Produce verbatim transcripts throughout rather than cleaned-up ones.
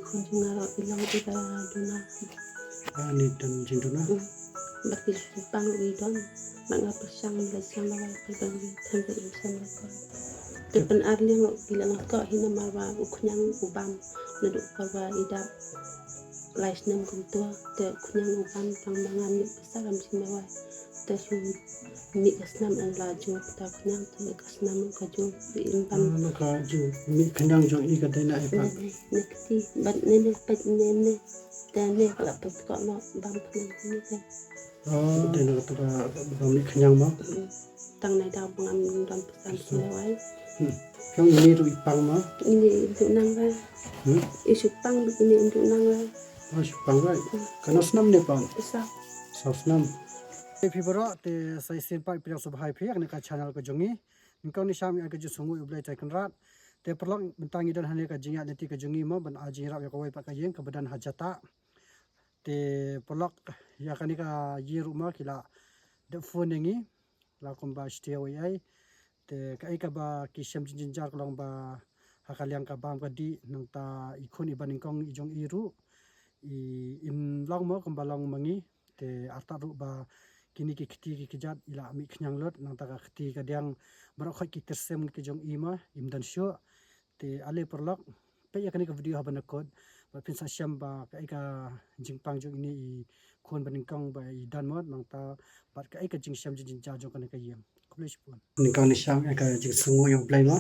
Khun jong nga ruh i long i da duna. Ah, ni don jingduna. Hmm. Bad ki pang i don. Bad nga pyrshang, la sngewbha te ban ri them te im sngewbha ko. Te pyn-ar liang ruh ki la nangkoh hi namar ba u khñiang u bam naduh por ba i dap lai snem kumto, te u khñiang u bam tang ba ngan ïoh pisa kam sngewbha. Te shu mih ka snam, yn la jur kata ka khñiang, te ka snam ka jur, te im bam. Ah, ka jur, mih khñiang jong i ka dei na i pat. Ne, ne, ne kti, bad ne, ne, peit ne, ne. Te ne ka la peit ko no, bam khñiang ne te. Oh, dei na kata ka ba mih khñiang mo. Mm. Tang nai daw ba ngam don pisa sngewbha. Hmm. Kong ini ruh i pang mo. Ini i duh nang ra. Hmm? I shu pang, ini i duh nang ra. Oh, shu pang ra. Hmm. Katno snem ne pang? Saw. Saw snem. Te phi baroh, te sa shisien pat phi dang sngewbha ïa phi ïa kane ka channel ka jong ngi. Nyngkong nyngshap ngi ai ka jingsngewnguh ïa U Blei Trai Kynrad. Te paralok, mynta ngi don hangne ka jingïaid lynti ka jong ngi mo ban ai jingïarap ïa kawei pat ka ïing kaba don ha Jatah. Te paralok, ïa kane ka ïing ruh mo ki la dep phone ïa ngi. La kumba shu tip ïa i. Te kaei kaba ki shem jingjynjar ka long ba ha ka liang ka bam ka dih, nangta i khun i ba nyngkong i jong i ruh i im long mo kumba long ma ngi. Te artat ruh ba kine ki kti ki kjat i la mih khñiang lut, nangta ka kti ka diang baroh khoit ki kyrsem ki jong i mo im don shuh. Te ale paralok, peit ïa kane ka video haba na kut, bad phin sa shem ba kaei ka jingpang jong ine i khun ba nyngkong ba i don mo, nangta bad kaei ka jingshem jingjynjar jong kane ka ïing. Khublei shibun. Nyngkong nyngshap ïa ka jingsngewnguh ïa U Blei mo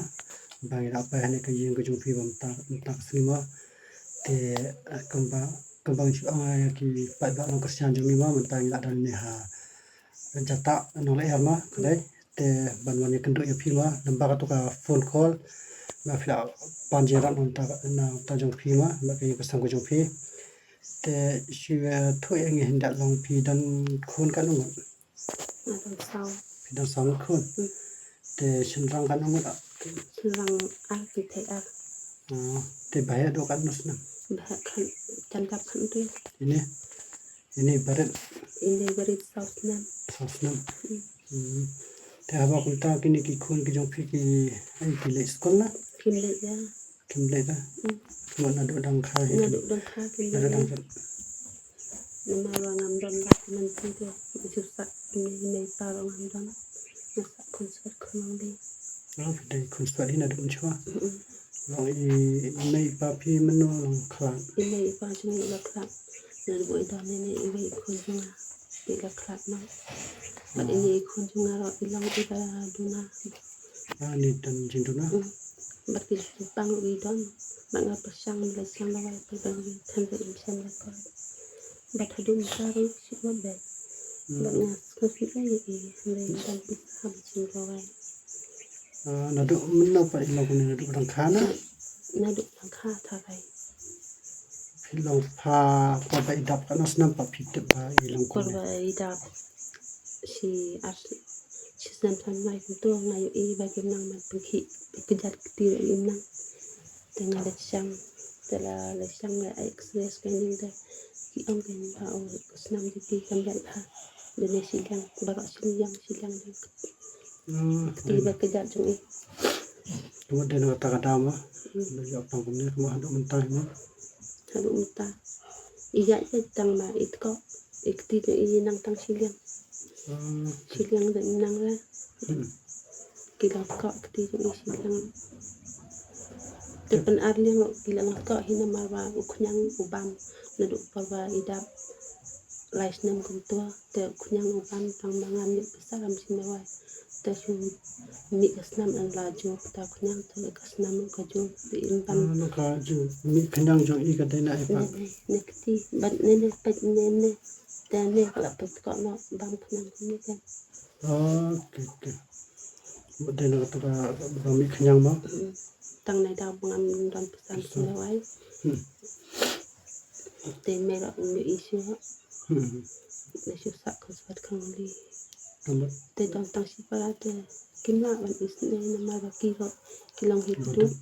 ba ngi la poi hangne ka ïing ka jong phi ba mynta, mynta ka sngi mo. Te, eh, kumba, kumba ngi shu ong ïa ki paidbah nongkyrshan jong ngi mo, mynta ngi la don ne ha Jatah Nonglyer mo, ka dei. Te ban wan ïakynduh ïa phi mo, namar katu ka phone call ba phi la pan jingïarap na bynta, na bynta jong phi mo, bad ka ïing ka sem ka jong phi. Te shu, eh, ïathuh ïa ngi hynda long, phi don khun katno ngut? Nga don saw. Phi don saw ngut khun. Hmm. Te shynrang katno ngut? Shynrang ar, kynthei ar. Oh, te ba heh duh katno snem? Ba heh khan, jan dap khan tu. Ine? Ine barit? Ine barit saw snem. Saw snem. Hmm. Hmm. Te haba kumta kine ki khun ki jong phi ki, ai, ki leit skul na? Kim leit ïa. Kim leit ïa. Hmm. Kumno naduh dang kha hi? Naduh dang kha kim leit ïa. Naduh dang kha. Namar ba ngam don ba ki man ti te. Shu sah ine, ine i pa ruh ngam don. Nga sah khun swet khun ong dei. Oh, phi dei khun swet hi naduh mynshuwa. Hmm. Long i, i mei i pa phi mynno long khlad? I mei i pa jong ngi la khlad. Naduh ba i don ine iwei i khun jong nga. Te i la khlad noh. Bad ine i khun jong nga ruh i long i da duna. Ah, ni don jingduna. Mm. Bad ki pang ruh i don. Bad nga pyrshang, la sngewbha lawei te ban ri them te im sngewbha lawei ko. Bad haduh mynta ruh shu mut bad. Mm. Bad nga sngewsih ïa i, hynrei i don pisa ha ba jingdawai. Ah, naduh mynno pat i long kumne, naduh dang kha na? Naduh dang kha tharai. Phi long pha, por ba i dap katno snem pat phi tip ba i long kumne? Por ba i dap shi ar, shi snem san lai kumto nga ïohi ba kim nang ban pynkhih, kjat kti ruh im nang. Te nga leit shang, te la leit shang la ai X-ray scanning te ki ong kein ba u snam jong ki kam lait bha. Dei ne shiliang, baroh shiliang, shiliang jong. Hmm. Kti ba kjat jong i. Kumno dei na kata ka daw mo? Hmm. Ba ïoh pang kumne, kumno haduh mynta hi mo? Haduh mynta. I ïaid ïaid tang ba i tkoh. I kti jong i nang tang shiliang. Hmm. Shiliang dei nang re. Hmm. Ki la tkoh kti jong i shiliang. Te pyn-ar liang ruh ki la nang tkoh hi namar ba u khñiang u bam naduh por ba i dap lai snem kumto. Te u khñiang u bam tang ba ngam ïoh pisa kam sngewbha. Te shu mih ka snam, yn la jur kata u khñiang, te ka snam ka jur, te im bam. Ah, ka jur. Mih khñiang jong i ka dei na i pat. Ne, ne, ne kti. Bad ne, ne peit ne, ne. Te ne ka la peit ko no bam khñiang ne te. Ah, okay, okay. Ba dei na kata ka ba mih khñiang mo? Mm. Tang nai daw ba ngam don pisa sngewbha. Hmm. Te mei ruh ym ïohi shuh. Hmm. Te shu sah khun swet khun ong dei. Te don tang shipara te kim lah ban isynei namar ba ki ruh ki long hi kdum.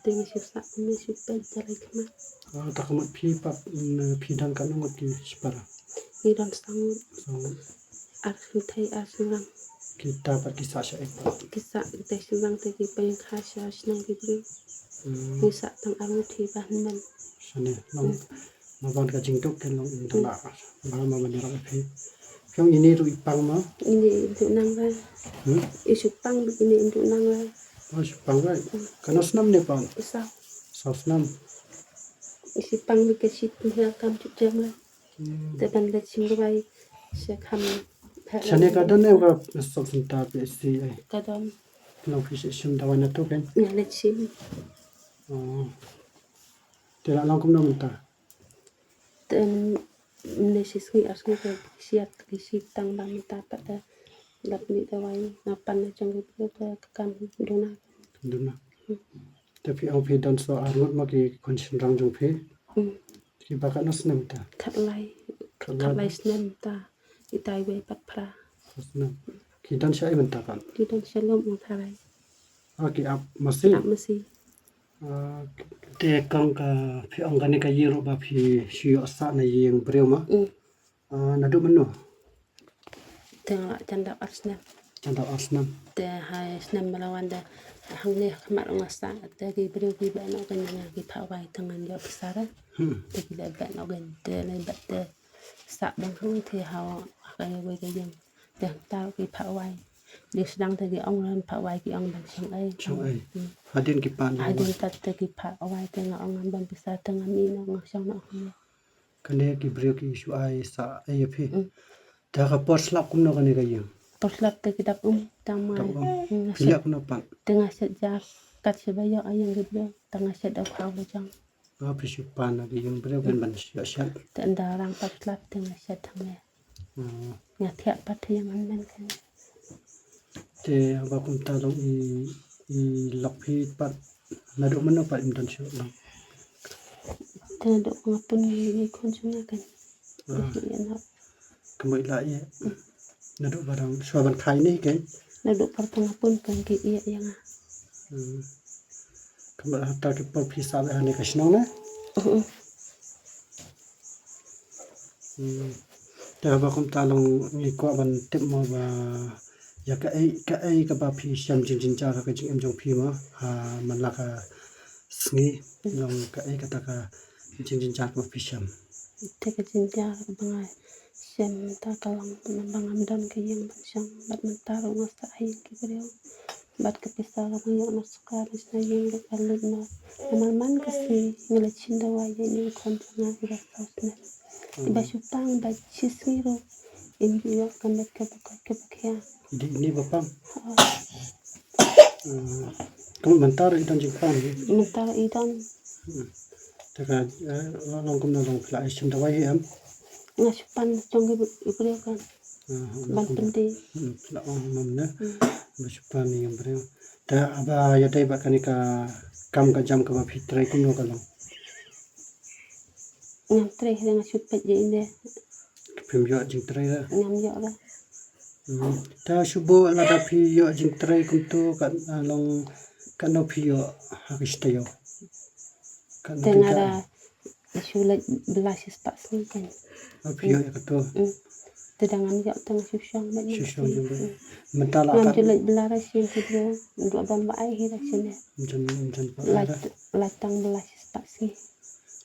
Te ngi shu sah, ngi shu peit da lai khmat. Ah, te ka mut phi pat, mm, phi don katno ngut ki shipara? Ngi don saw ngut. Saw ngut. Ar kynthei ar shynrang. Kita pat ki sah sha ïing pat. Ki sah kita shynrang te ki pynïakha sha shnong ki briew. Hmm. Ngi sah tang arngut hi ba hynmen. Shane long. Hmm. Naban ka jingduk ken long in dala. Ba ma ban ïarap ïa phi. Phi ong ine ruh i pang ma? Ine i duh nang ra. Hmm? I shu pang bad ine i duh nang ra. Oh, shu pang ra. Hmm. Katno snem ne pang? Saw. Saw snem. I shu pang bad ka shi pynhiar kam juh jam ra. Hmm. Te ban leit shim dawai sha kham. Shane ka don ne ka sop synta P H C ai? Ka don. Long phi shim dawai na tu ken? Nga leit shim. Oh. Te la long kumno mynta? Te ne shi sngi ar sngi ka shiat ka shi tang ba mynta pat da lap ni dawai nga pan na jong ki briew te ka kam duna. Duna. Hmm. Te phi ong phi don saw arngut ma ki khun shynrang jong phi? Hmm. Kiba katno snem ta? Khatlai. Khatlai. Khatlai snem ta. Itai wei pat phra. Phra snem. Ki don sha ei mynta pat? Ki don sha lum ong tharai. Ah, ki ap masi? Ap masi. Ah, te kong ka phi ong kane ka ïing ruh ba phi shu ïoh sah na ïing briew ma? Mm. Ah, naduh mynno? Te nga lah jan dap ar snem. Jan dap ar snem. Te ha snem ba la wan da hangne ha khmat ruh nga sah te ki briew ki beh noh kein ki phah wai te ngan ïoh pisa re. Hmm. Te ki leh beh noh kein te leh beh te sah bang hang te ha ka ïing wei ka ïing. Te ta ki phah wai. Dei sdang te ki ong ran phah wai ki ong ban shong ei. Shong ei. Hmm. Hadien ki pan. Hadien pat te ki phah wai te nga ong ngan ban pisa te nga mih noh nga shong noh hangne. Kane ki briew ki shu ai sah ei ïa phi. Mm. Te ka por slap kumno kane ka ïing? Por slap te ki dap um tang mai. Dap um. Mm, nga shet. Phi leh kumno pat? Te nga shet ja kat shaba ïoh ïing ki briew. Te nga shet da u khaw la jong. Ah, phi shu pan na ki ïing briew ken ban shu ïoh shet. Te ynda rang por slap te nga shet hangne. Mm. Nga thiah pat ïing hynmen kane. Te haba kumta long i, i lok phi pat naduh mynno pat im don shuh long? Te naduh nga pun ngi khun jong nga kan. Ah. Ngi ïa na. Ka mut i la ïa. Naduh ba dang shuwa ban kha ine kan. Naduh por ba nga pun kan ki ïa ïa nga. Hmm. Ka mut hata ki por phi sah beit ha kane ka shnong ne? Uh-uh. Hmm. Te haba kumta long ngi kwah ban tip mo ba ïa kaei kaei kaba phi shem jingjynjar ha ka jingim jong phi mo ha man la ka sngi long kaei kata ka jingjynjar kaba phi shem. Te ka jingjynjar kaba nga shem mynta ka long ba ngam don ka ïing ban shong bad mynta ruh nga sah ha ïing ki briew. Bad ka pisa kaba nga ïoh na sukar na shna ïing ruh ka lut noh. Namar man ka sngi nga leit shim dawai ïa ine i khun jong nga iba saw snem. Iba shu pang ba shi sngi ruh im ju ïoh ka met kaba koit kaba khiah. Dei ine ba pang. Ha. Hmm. Ka mut mynta ruh i don jingpang hi. Mynta ruh i don. Hmm. Te ka, eh, long kumno long phi la ai shim dawai hi em? Nga shu pan jong ki briew kan. Ah, ban pyndie. Hmm, phi la ong mam ne. Hmm. Ba shu pan ïa ki briew. Te haba ïadei bad kane ka kam ka jam kaba phi trei kumno ka long? Ngam trei hi nga shu peit ïa ine. Phim ïoh jingtrei re? Ngam ïoh re. Hmm. Te shu buh lada phi ïoh jingtrei kumto ka, ah, long katno phi ïoh ha ka shi taïew? Katno tyngka? Te nga da shu leit bylla shispah sngi kan. Ah, phi ïoh ïa kato. Hmm. Te da ngam ïoh te nga shu shong beit. Shu shong beit. Hmm. Mynta la ngam ju leit bylla ra shisien ki briew. Ngam ju don ba ai hi ra shisien. Jan jan pa. Lai lai tang bylla shispah sngi.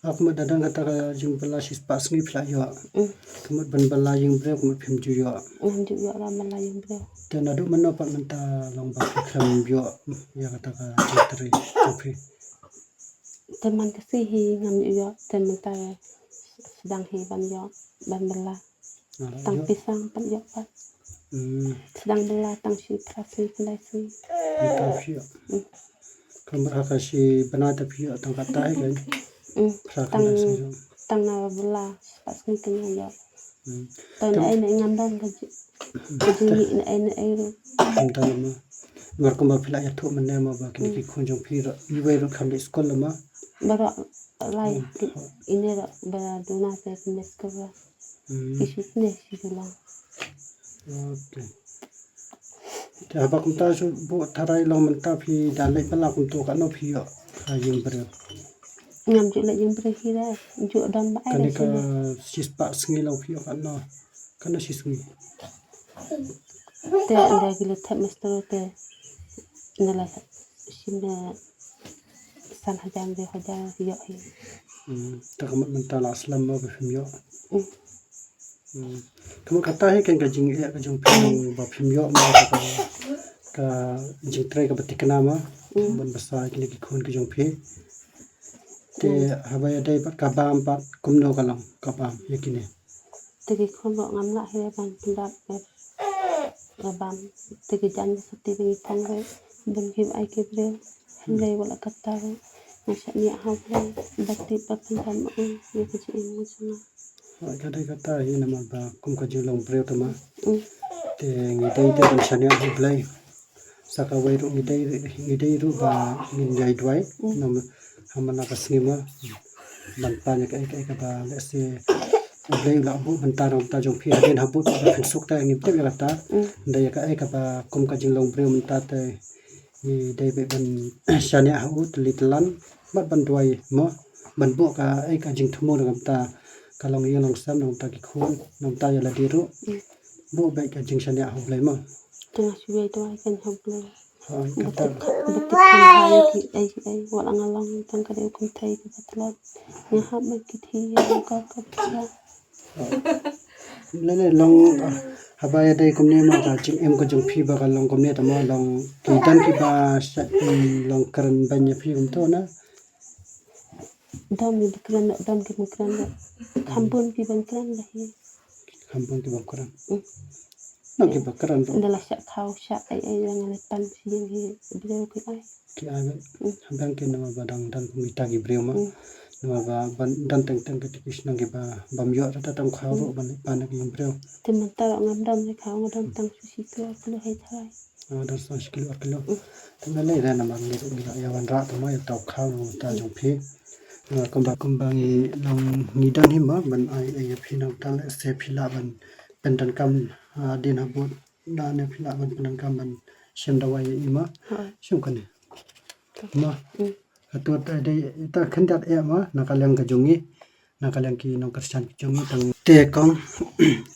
Ah, ka mut da dang kata ka jingbylla shispah sngi phi la ïoh. Mm. Ka mut ban bylla ïing briew ka mut phim ju ïoh. Ngam ju ïoh ra bylla ïing briew. Te naduh mynno pat mynta long ba phi khlem ïoh ïa kata ka jingtrei jong phi? Te man ka sngi hi ngam ju ïoh te mynta sdang hi ban ïoh ban bylla. Tang pisa pat ïoh pat. Hmm. Sdang bylla tang shi phra sngi khyndai sngi. Mynta phi ïoh. Hmm. Ka mut ha ka shi bnai te phi ïoh tang katta hi kan. Hmm. Phra khyndai sngi. Tang na bylla shispah sngi te nga ïoh. Hmm. Te na ei na ei ngam don ka ji-, ka jingmih na ei na ei ruh. Mynta lama. Namar kumba phi la ïathuh mynne ma ba kine ki khun jong phi ruh iwei ruh kam leit skul lama. Baroh lai ine ruh ba duna te kmie skul ruh. Hmm. Ki shu sne shu shu long. Okay. Te haba kumta shu buh tharai long mynta phi da leit bylla kumto katno phi ïoh ha ïing briew? Ngam ju leit ïing briew hi re, ju don ba ai re. Kane ka shispah sngi long phi ïoh katno? Katno shi sngi? Te ynda ki la thep mastro te ynda la shim da san hajar hynriew hajar ïoh hi. Hmm, te ka mut mynta la slem mo ba phim ïoh. Hmm. Hmm. Ka mut kata hi kan ka jingeh ka jong phi ba phim ïoh mo ka, ka jingtrei kaba thikna mo. Hmm. Ban bsa kine ki khun ki jong phi. Te haba ïadei bad ka bam pat kumno ka long ka bam ïa kine? Te ki khun ruh ngam lah hi ban pyndap, eh, ka bam. Te ki jan ki sati ba ngi phong ruh ban kim ai ki briew. Hynrei wat la katta ruh nga shaniah ha U Blei ba tip ba pyndap ma u ïa ka jingim ka jong nga. Ka dei kata hi namar ba kum ka jinglong briew te ma. Mm. Te ngi dei te ban shaniah ha U Blei. Sa kawei ruh ngi dei, ngi dei ruh ba ngin ïai duwai. Mm. Namar ha man la ka sngi ma ban pan ïa kaei kaei kaba lehse U Blei u la buh bynta na ka bynta jong phi hadien habud ba phin suk te ngim tip ïa kata. Mm. Dei ïa kaei kaba kum ka jinglong briew mynta te ngi dei beit ban shaniah ha u tylli tyllan bad ban duwai mo ban buh kaei ka jingthmu na ka bynta ka longïing longsem na ka bynta ki khun na ka bynta ïa lade ruh. Mm. Buh beit ka jingshaniah ha U Blei mo. Te nga shu ïai duwai kan ha U Blei. Ha, ba kata. Tip, ba tip kham bha ïa kiei kiei wat la nga long tang ka dei u kynthei kaba tlot. Nga hap ban kit hi ïa ka ka pisa. Lele long, ah, haba ïadei kumne ma ka jingim ka jong phi ba ka long kumne te ma long ki don kiba sa, mm, long kren beiñ ïa phi kumto na. Dom kiba kren, dom kiba kren. Kham bun kiba kren ba hi. Kham bun kiba kren. Mm. Nang kiba kren ruh. Ynda la shah khaw shah ei ei la nga la pan shi ïing hi briew ki ai. Ki ai beit. Mm. Haba ki namar ba dang don kum kita ki briew ma. Mm. Namar ba ban don teng teng kita ki shnong kiba bym ïoh ta tang khaw ruh ban pan ki ïing briew. Te mynta ruh ngam don ri khaw nga don tang shu shi kilo kilo hei thai. Nga don tang shi kilo kilo. Mm. Te nga lei re namar ngi ruh ngi la ïa wanrah te ma ïa tau khaw na ka bynta jong phi. Nga kumba kumba ngi long ngi don hi ma ban ai ai ïa phi na ka bynta lehse phi lah ban pyndonkam, ah, hadien habud. Da ne phi lah ban pyndonkam ban shem dawai ïa i ma. Ha. Shem kane. Ma. Mm. Hato ta dei ta khyndiat eh ma na ka liang ka jong ngi. Na ka liang ki nongkyrshan ki jong ngi tang. Te kong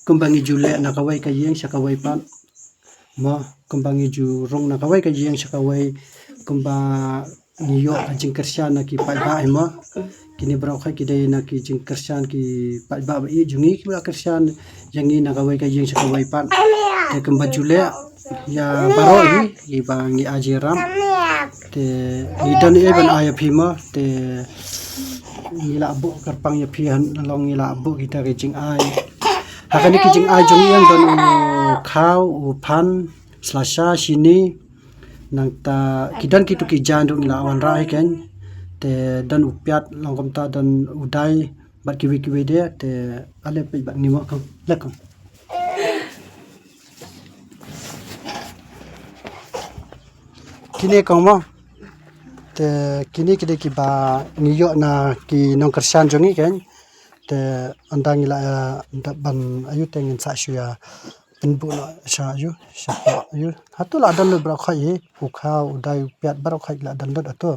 kumba ngi ju leh na kawei ka ïing sha kawei pat. Ma kumba ngi ju rung na kawei ka ïing sha kawei kumba ngi ïoh ka jingkyrshan na ki paidbah hi mo. Kine baroh khoit ki dei na ki jingkyrshan ki paidbah ba ïeit jong ngi kiba la kyrshan ïa ngi na kawei ka ïing sha kawei pat. Te kumba ju leh ïa baroh hi kiba ngi ai jingïarap. Te ngi don ei ban ai ïa phi mo te ngi la buh kyrpang ïa phi ha long ngi la buh kita ki jingai. Ha kane ki jingai jong ngi ïa don u khaw u phan slasha shini. Nangta ki don kitu ki jaiñ ruh ngi la wanrah hi keiñ. Te don u piat long kumta don u dai bad kiwei kiwei de te ale peit bad ngi mo kong. Le kong. Kine kong mo. Te kine ki dei kiba ngi ïoh na ki nongkyrshan jong ngi keiñ. Te ynda ngi la, eh, ynda ban ayu te ngin sa shu ïa pynbuh noh sha yu, sha yu. Hato la don lut baroh khoit hi, u khaw, u dai, u piat baroh khoit la don lut hato.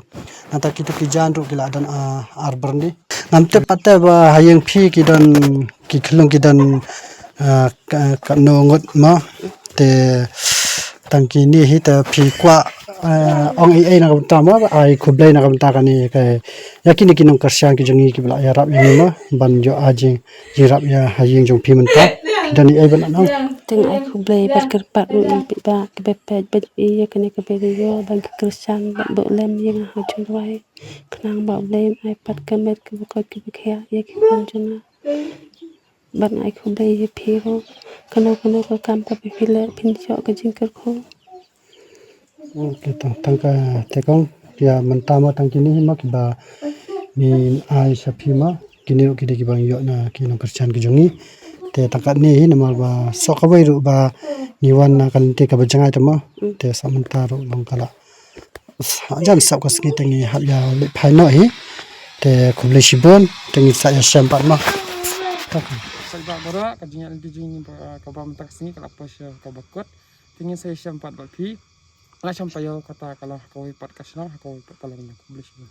Nangta kitu ki jaiñ ruh ki la don, ah, ar byrni. Ngam tip pat te ba ha ïing phi ki don ki khyllung ki don, ah, ka, katno ngut mo. Te tang kine hi te phi kwah, ah, ong ei ei na ka bynta mo, ai khublei na ka bynta kane ka ïa kine ki nongkyrshan ki jong ngi kiba la ïarap ïa ngi mo ban ïoh ai jing ïarap ïa ha ïing jong phi mynta. Phi don ei ei ban ong. Te nga ai khublei bad kyrpad ruh ïa phi ba kiba peit bad ïa kane ka video ban kyrshan bad buh lem ïa nga ha jingduwai. Khnang ba U Blei un ai pat ka met kaba koit kaba khiah ïa ki khun jong nga. Bad nga ai khublei ïa phi ruh. Kano kano ka kam kaba phi leh phin ïoh ka jingkyrkhu. Ok, to, tang ka te kong, ïa mynta mo tang kine hi mo kiba ngin ai sha phi mo, kine ruh ki dei kiba ngi ïoh na ki nongkyrshan ki jong ngi. Te tang katne hi namar ba soh kawei ruh ba ngi wan na ka lynti kaba jngai te mo. Mm. Te sa mynta ruh long ka la. Sa jan sap ka sngi te ngi hap ïa leit phai noh hi. Te khublei shibun, te ngi sa ïa shem pat mo. Tang ka. Sa ba baroh ka jingïaid lynti jong ngi ba, kaba mynta ka sngi ka la poi sha kaba kut. Te ngin sa ïashem pat bad phi. La shem taïew kata ka long ha kawei pat ka shnong, ha kawei pat ka long. Khublei shibun.